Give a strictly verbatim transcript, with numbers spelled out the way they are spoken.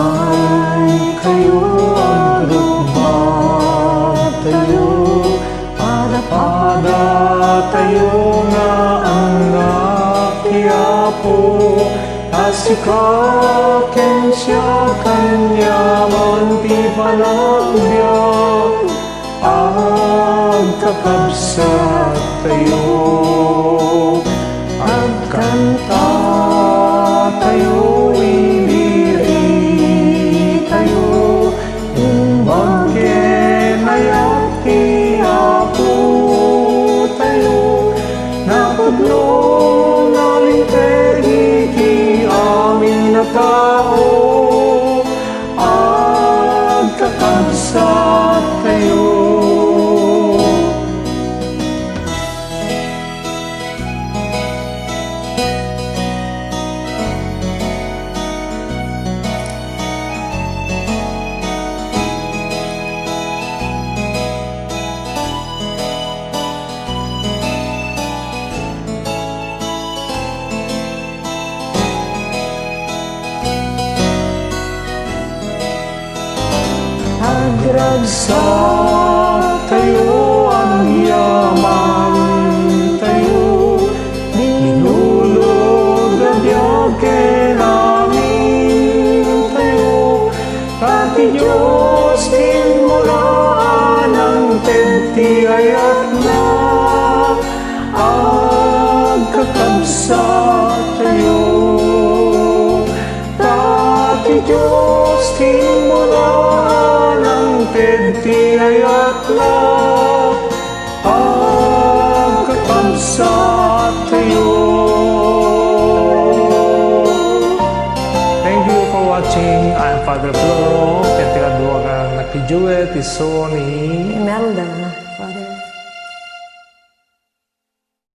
Ay kayo, agrukbatayo, pada-padatayo nga annak ti Apo, ta sika ken siak aniaman ti panagbiag. Agkakabsattayo, agkantatayo, iriritayo, imbag ken ayat ti Apotayo, napudno nga linteg iti amin a tao. Agkakabsattayo. Agragsaktayo, agyamantayo, binulod a biag ken amintayo, ta ti Dios ti immuna a nangted ti ayatna. Agkakabsattayo, ta ti Dios ti immuna a nangted ti ayatna. Agkakabsattayo. Thank you for watching. I'm Father Floro, ken ti kadua nga nagkiduet isu ni Imelda.